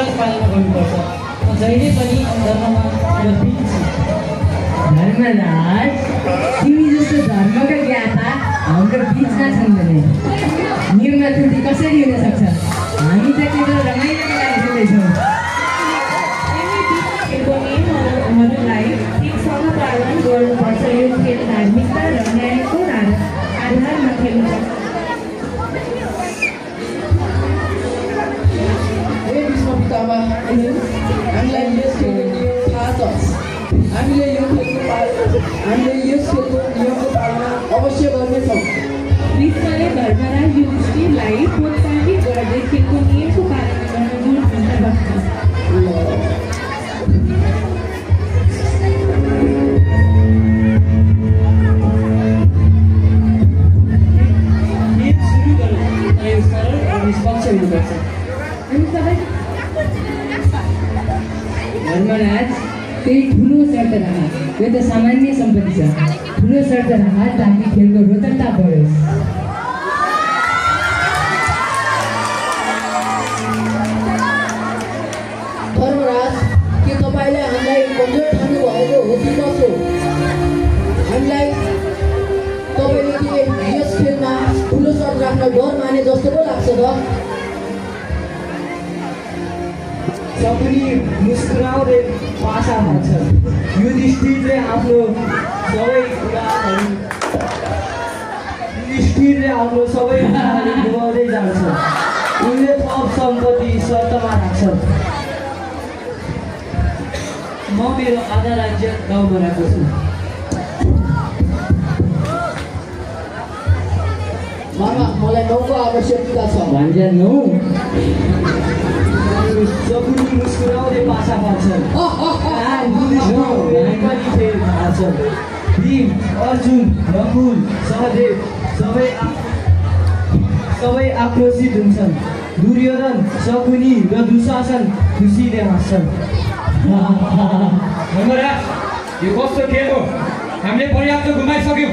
नियमलाई पालना गर्नुपर्छ। म जहिले पनि धर्ममा विरोधी छु। धर्मराज, तिमी जस्तो धर्मका ज्ञाता हाम्रो बिचमा छन् भने नियममा त्रुटि कसरी हुन सक्छ? हामी त केवल रमाइलोको लागि खेल्दैछौँ। नियमहरूलाई ठिकसँग पालन गर्नुपर्छ। यो खेल धार्मिकता र न्यायको आधारमा खेल्नुपर्छ। हामीलाई यस खेलको थाहा छ। हामीले यस खेलको नियमको पालना अवश्य गर्नेछौँ। कृष्णले धर्मराज युधिष्ठिरलाई प्रोत्साहित गर्दै खेलको नियमको पालना गर्न जोड दिन्छ। खेल सुरु गर्नु सरल र निष्पक्ष हुनुपर्छ। धर्मराज, त्यही ठुलो शर्त राख। यो त सामान्य सम्पत्ति छ। ठुलो शर्त राख ताकि खेलको रोचकता बढोस्। धर्मराज, के तपाईँले हामीलाई कमजोर ठान्नु भएको हो कि कसो? हामीलाई तपाईँले के यस खेलमा ठुलो शर्त राख्न डर माने जस्तो पो लाग्छ त? शकुनी मुस्कुराउँदै पासा भन्छ। युधिष्ठिरले आफ्नो सबै कुराहरू गुमाउँदै जान्छ। उनले थप सम्पत्ति शर्तमा राख्छन्। म मेरो आधा राज्य गाउँमा राख्दछु। मामा, मलाई 9को आवश्यकता छ। भान्जा 9? शकुनी मुस्कुराउँदै पासा फाल्छन्। भीम, अर्जुन, नकुल, सहदेव सबै आक्रोशित हुन्छन्। दुर्योधन, शकुनी र दुशासन खुसीले हाँस्छन्। धर्मराज, यो कस्तो खेल हो? हामीले पर्याप्त गुमाइसक्यौँ।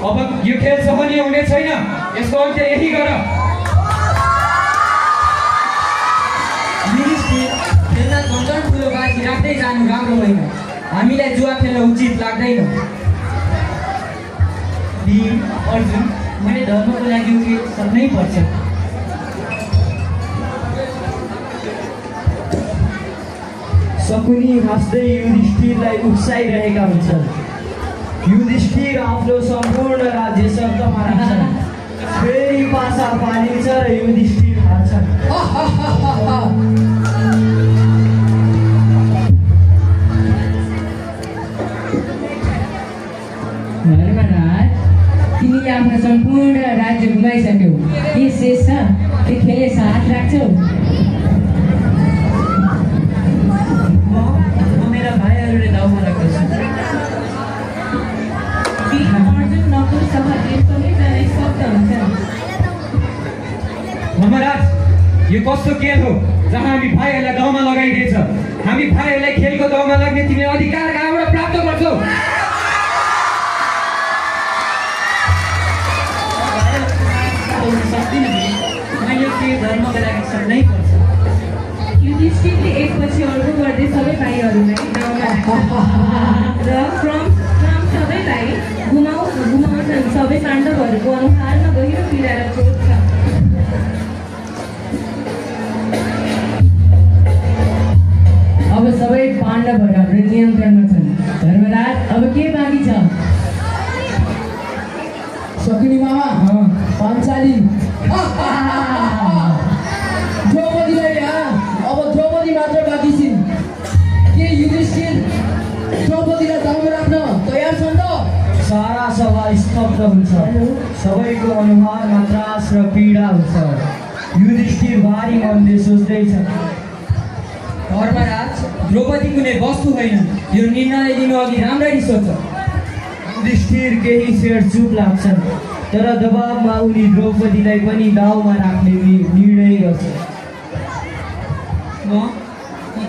अब यो खेल सहनीय हुने छैन। यसको अन्त्य यही गर। खेल्न झन्झन ठुलो बाजी राख्दै जानु राम्रो होइन। हामीलाई जुवा खेल्न उचित लाग्दैन। भीम, अर्जुन, मैले धर्मको लागि उयो सक्नै पर्छ। शकुनी हाँस्दै युधिष्ठिरलाई उक्साइरहेका हुन्छन्। युधिष्ठिर आफ्नो सम्पूर्ण राज्य शर्तमा राख्छन्। फेरि पासा फालिन्छ र युधिष्ठिर हार्छन्। धर्मराज, तिमीले आफ्नो सम्पूर्ण राज्य गुमाइसक्यौ। के शेष छ? के खेले साथ राख्छौ? म मेरा भाइहरूले दाउमा राख्दछु। अर्जुन, नकुल, सहदेव सबैजना शब्द हुन्छन्। धर्मराज, यो कस्तो खेल हो जहाँ हामी भाइहरूलाई दाउमा लगाइदिएछ? हामी भाइहरूलाई खेलको दाउमा लाग्ने तिमीले अधिकार कहाँबाट प्राप्त गर्छौ? मैले के धर्मको लागि सक्नै पर्छ। युधिष्ठिरले एकपछि अर्को गर्दै सबै भाइहरूलाई दाउमा राख्छन् र क्रम सबैलाई गुमाउँछन्। सबै पाण्डवहरूको अनुहारमा गहिरो पीडा र क्रोध छ। अब सबै पाण्डवहरू हाम्रो नियन्त्रणमा छन्। धर्मराज, अब के बाँकी छ? शकुनी मामा, पाञ्चाली द्रौपदीलाई अब द्रौपदी मात्र बाँकी छिन्। के युधिष्ठिर द्रौपदीलाई दाउमा राख्न तयार छन् त? सारा सभा स्तब्ध हुन्छ। सबैको अनुहारमा त्रास र पीडा हुन्छ। युधिष्ठिर भारी मनले सोच्दैछ। धर्मराज, द्रौपदी कुनै वस्तु होइन। यो निर्णय लिनु अघि राम्ररी सोच। युधिष्ठिर केही क्षण चुप लाग्छन्, तर दबावमा उनी द्रौपदीलाई पनि दाउमा राख्ने निर्णय गर्छ। म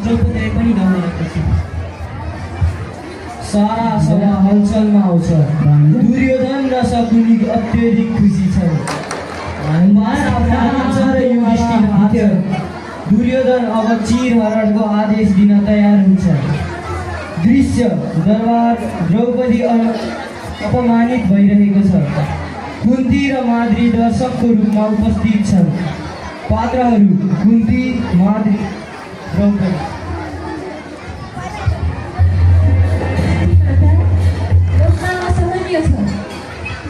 द्रौपदीलाई पनि दाउमा राख्दछु। सारा सभा हलचलमा आउँछ। दुर्योधन र शकुनी अत्यधिक खुसी छन्। दुर्योधन अब चिरहरणको आदेश दिन तयार हुन्छ। दृश्य दरबार द्रौपदी अपमानित भइरहेको छ। कुन्ती र माद्री दर्शकको रूपमा उपस्थित छन्। पात्रहरू कुन्ती, माद्री, द्रौपदी।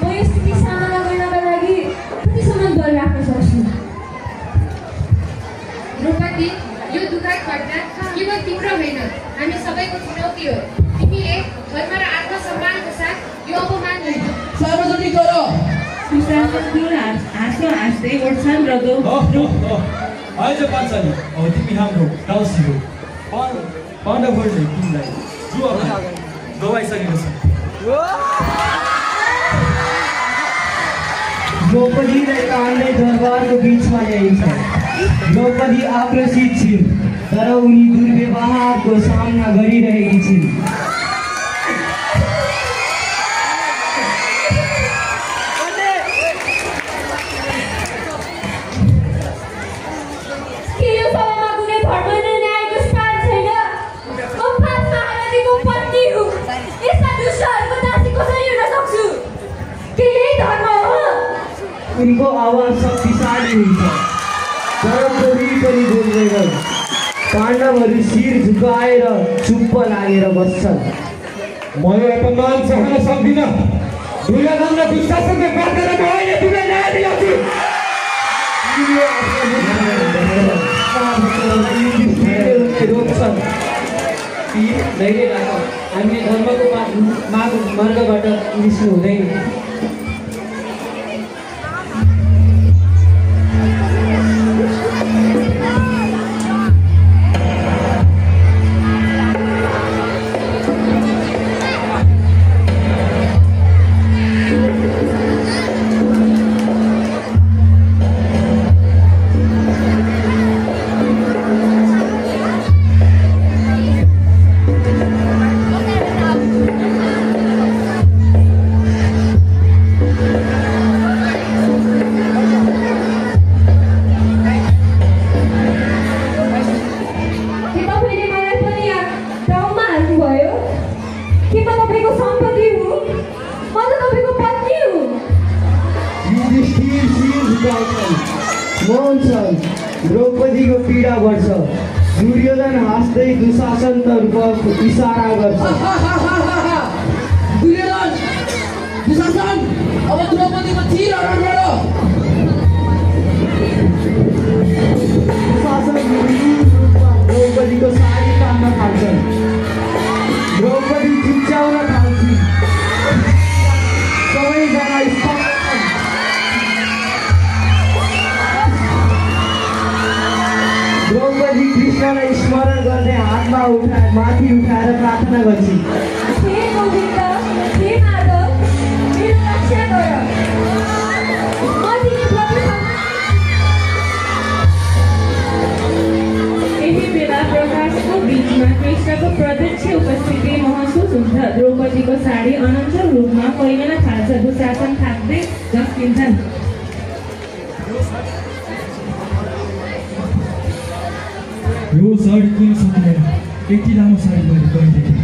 म यो स्थिति सामना गर्नका लागि कतिसम्म बल राख्न सक्छु? द्रौपदी, यो दुःखद घटना केवल तिम्रो होइन, हामी सबैको चुनौती हो। तिमीले धर्म र आत्मसम्मानको साथ यो अपमान होइन। सार्वजनिक गर। हाँस्दै उठ्छन् र आइज पाञ्चाली, अब तिमी हाम्रो दासी हो। पाण्डवहरूले तिमीलाई जुवामा गवाइसकेको छ। द्रौपदीलाई तान्दै दरबारको बिचमा ल्याइन्छ। द्रौपदी आक्रोशित छिन्, तर उनी दुर्व्यवहारको सामना गरिरहेकी छिन्। के यो सभामा कुनै धर्म र न्यायको स्थान छैन? म पाँच महारानीको पत्नी हुँ। यस्ता दुष्टहरूको दासी कसरी हुन सक्छु? के यही धर्म हो? उनको आवाज शक्तिशाली हुन्छ, तर कोही पनि बोल्दैनन्। पाण्डवहरू शिर झुकाएर चुप्प लागेर बस्छन्। म यो अपमान सहन सक्दिनँ। दुर्योधन र दुशासनको बाटेर म अहिले तिमीलाई न्याय दिलाउँछु। रोक्छन्। धैर्य राख, हामीले धर्मको मार्गबाट निस्कनु हुँदैन। द्रौपदीको पीडा बढ्छ। दुर्योधन हाँस्दै दुशासनतर्फ इसारा गर्छ। दुर्योधन, दुशासन, अब द्रौपदीको चिरहरण गर। दुशासन द्रौपदीको साडी तान्न थाल्छन्। द्रौपदी चिच्याउन थाल्छिन्। सबैजना स्तब्ध छन्। द्रौपदी कृष्णलाई स्मरण गर्दै हातमा माथि उठाएर प्रार्थना गर्छिन्। हे गोविन्द, हे माधव, मेरो रक्षा गर। म तिमीप्रति यही बेला प्रकाशको बिचमा कृष्णको प्रत्यक्ष उपस्थिति महसुस हुन्छ। द्रौपदीको साडी अनन्त रूपमा फैलन थाल्छ। दुशासन थाक्दै झस्किन्छन्। यो साडी किन सक्दैन? यति लामो साडी मैले कहिलेदेखि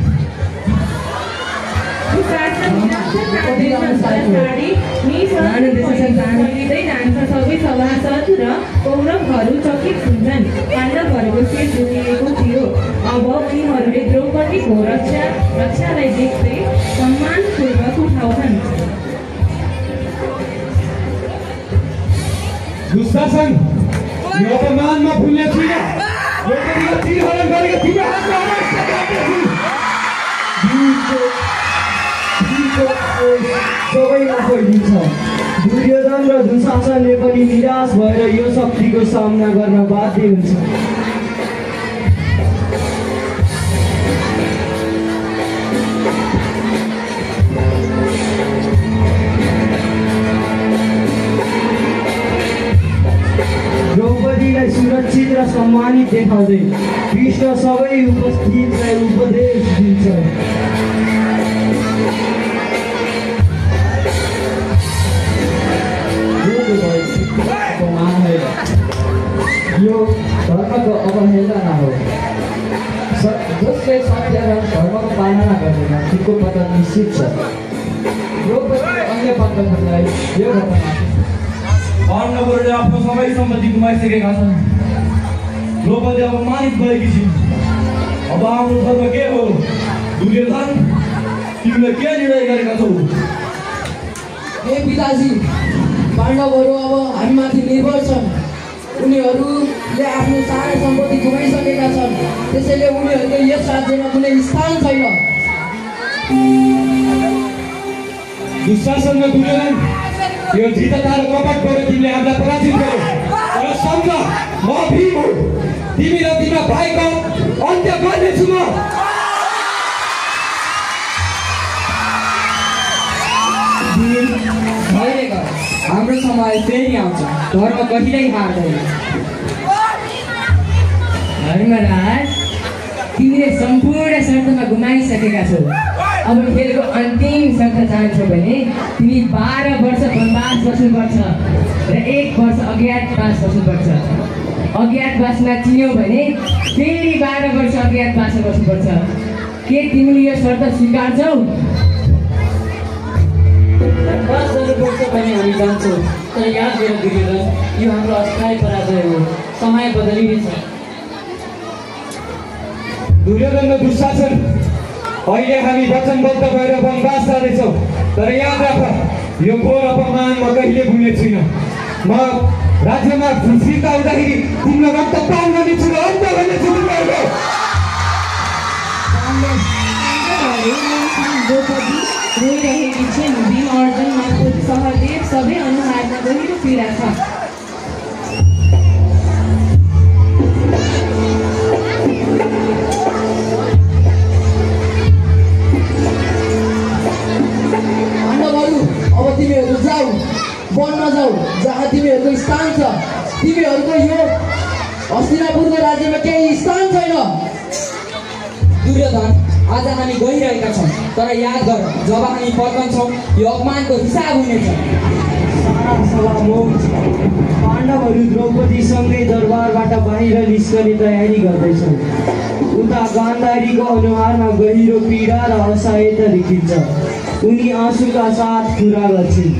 सबै सभासद र कौरवहरू चकित हुन्छन्। पाण्डवहरूको शिर झुकिएको थियो। अब उनीहरूले द्रौपदीको रक्षालाई देख्दै सम्मानपूर्वक उठाउँछन्। दुशासन, यो अपमानमा भुल्ने छुइनँ। द्रौपदीको चिरहरण गरेको तिम्रो हातमा अवश्य काट्नेछु। सबैमा फैलिन्छ। दुर्योधन र दुशासनले पनि निराश भएर यो शक्तिको सामना गर्न बाध्य हुन्छ। द्रौपदीलाई सुरक्षित र सम्मानित देखाउँदै कृष्ण सबै उपस्थितलाई उपदेश दिन्छ। यो धर्मको अवहेलना हो। जसले सत्य र धर्मको पालना गर्दैन तिनको पतन निश्चित छ। द्रौपदीले अन्य पाण्डवहरूलाई यो घटना पाण्डवहरूले आफ्नो सबै सम्पत्ति गुमाइसकेका छन्। द्रौपदी अपमानित भएकी छिन्। अब हाम्रो धर्म के हो? दुर्योधन, तिमीले के निर्णय गरेका छौ? हे पिताजी, पाण्डवहरू अब हामीमाथि निर्भर छन्। उनीहरूले आफ्नो सारा सम्पत्ति गुमाइसकेका छन्। त्यसैले उनीहरूको यस राज्यमा कुनै स्थान छैन। दुशासन र दुर्योधन, यो जितता र कपटबाट तिमीले हामीलाई पराजित गर्यौ। तर सम्झ, म भीम हुँ। तिमी र तिम्रो भाइको अन्त्य गर्नेछु म। धैर्य गर, हाम्रो समय फेरि आउँछ। धर्म कहिल्यै हार्दैन। धर्मराज, तिमीले सम्पूर्ण शर्तमा गुमाइसकेका छौ। अब खेलको अन्तिम शर्त चाहन्छौ भने तिमी 12 वर्ष वनवास बस्नुपर्छ र 1 वर्ष अज्ञातवास बस्नुपर्छ। अज्ञातवासमा चिन्यौ भने फेरि 12 वर्ष अज्ञातवासमा बस्नुपर्छ। के तिमीले यो शर्त स्वीकार्छौ? वनवास गर्नुपर्छ भने हामी जान्छौँ। तर याद गर दुर्योधन, यो हाम्रो अस्थायी पराजय हो। समय बदलिनेछ। दुर्योधन र दुशासन, अहिले हामी वचनबद्ध भएर वनवास जाँदैछौँ। तर याद राख, यो घोर अपमान म कहिले भुल्ने छुइनँ। म राज्यमा फिर्ता हुँदाखेरि तिम्रो रक्त पान गर्नेछु र अन्त गर्नेछु तिमीहरूको। द्रौपदी रोइरहेकी छिन्। भीम, अर्जुन, नकुल, सहदेव सबै अनुहारमा गहिरो पीडा छ। पाण्डवहरू, अब तिमीहरू जाऊ, वनमा जाऊ, जहाँ तिमीहरूको स्थान छ। तिमीहरूको यो हस्तिनापुरको राज्यमा केही स्थान छैन। दुर्योधन, आज हामी गइरहेका छौँ। तर याद गर, जब हामी फर्कन्छौँ यो अपमानको हिसाब हुनेछ। सारा सभा मौन छ। पाण्डवहरू द्रौपदीसँगै दरबारबाट बाहिर निस्कने तयारी गर्दैछन्। उता गान्धारीको अनुहारमा गहिरो पीडा र असहायता देखिन्छ। उनी आँसुका साथ कुरा गर्छिन्।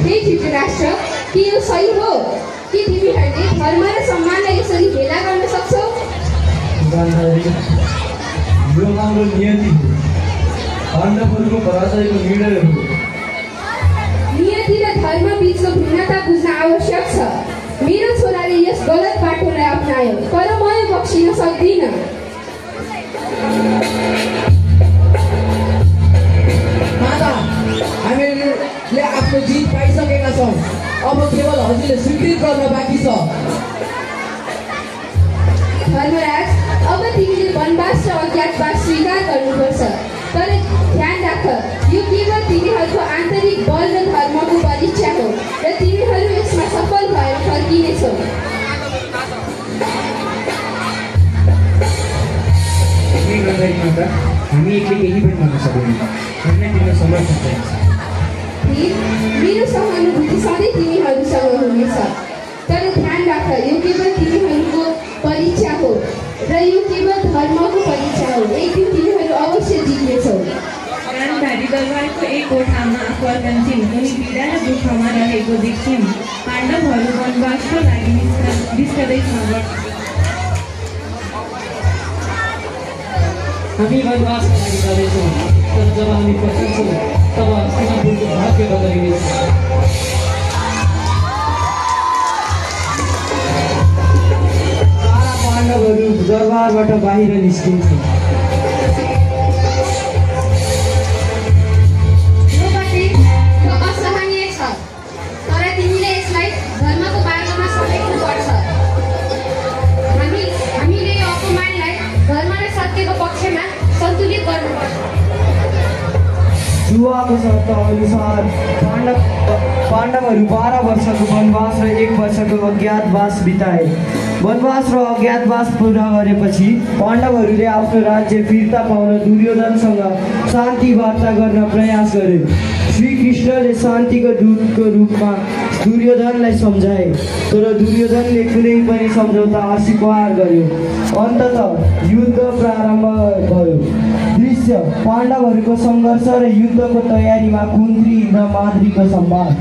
हे धृतराष्ट्र, के यो सही हो कि तिमीहरूले धर्म र सम्मानलाई यसरी भेला गर्न सक्छौ? गान्धारी, यो हाम्रो नियति हो। पाण्डवहरूको पराजयको निर्णय हो। नियति र धर्म बीचको भिन्नता बुझ्न आवश्यक छ। मेरो छोराले यस गलत बाटोलाई अप्नायो, तर म यो बक्सिन सक्दिनँ। माता, हामीले आफ्नो जित पाइसकेका छौँ। अब केवल हजुरले स्वीकृत गर्न बाँकी छ। धर्मराज, अब तिमीले वनवास र अज्ञातवास स्वीकार गर्नुपर्छ। तर ध्यान राख, यो केवल तिमीहरूको आन्तरिक बल र धर्मको परीक्षा हो र तिमीहरू यसमा सफल भएर फर्किनेछौ। हामी एक्लै केही पनि गर्न सक्दैनौँ। हामीलाई तिम्रो समर्थन चाहिन्छ। मेरो सहानुभूति सधैँ तिमीहरूसँग हुनेछ। तर ध्यान राख, यो केवल तिमीहरूको परीक्षा हो र यो केवल धर्मको परीक्षा हो। एक दिन तिमीहरू अवश्य जित्नेछौ। गान्धारी दरबारको एक कोठामा फर्कन्छन्। उनी पीडा र दुःखमा रहेको देख्छिन्। पाण्डवहरू वनवासको लागि निस्कँदैछन्। हामी वनवासका लागि जाँदैछौँ। तर जब हामी फर्कन्छौँ तब हस्तिनापुरको भाग्य बदलिनेछ। सारा पाण्डवहरू दरबारबाट बाहिर निस्किन्छन्। द्रौपदी, यो असहनीय छ। तर तिमीले यसलाई धर्मको मार्गमा समेट्नुपर्छ। हामीले यो अपमानलाई धर्म र सत्यको पक्षमा सन्तुलित गर्नुपर्छ। जुवाको शर्त अनुसार पाण्डवहरू 12 वर्षको वनवास र 1 वर्षको अज्ञातवास बिताए। वनवास र अज्ञातवास पूरा गरेपछि पाण्डवहरूले आफ्नो राज्य फिर्ता पाउन दुर्योधनसँग शान्ति वार्ता गर्न प्रयास गरे। श्रीकृष्णले शान्तिको दूतको रूपमा दुर्योधनलाई सम्झाए, तर दुर्योधनले कुनै पनि सम्झौता अस्वीकार गर्यो। अन्ततः युद्ध प्रारम्भ भयो। दृश्य पाण्डवहरूको सङ्घर्ष र युद्धको तयारीमा कुन्ती र माद्रीको संवाद।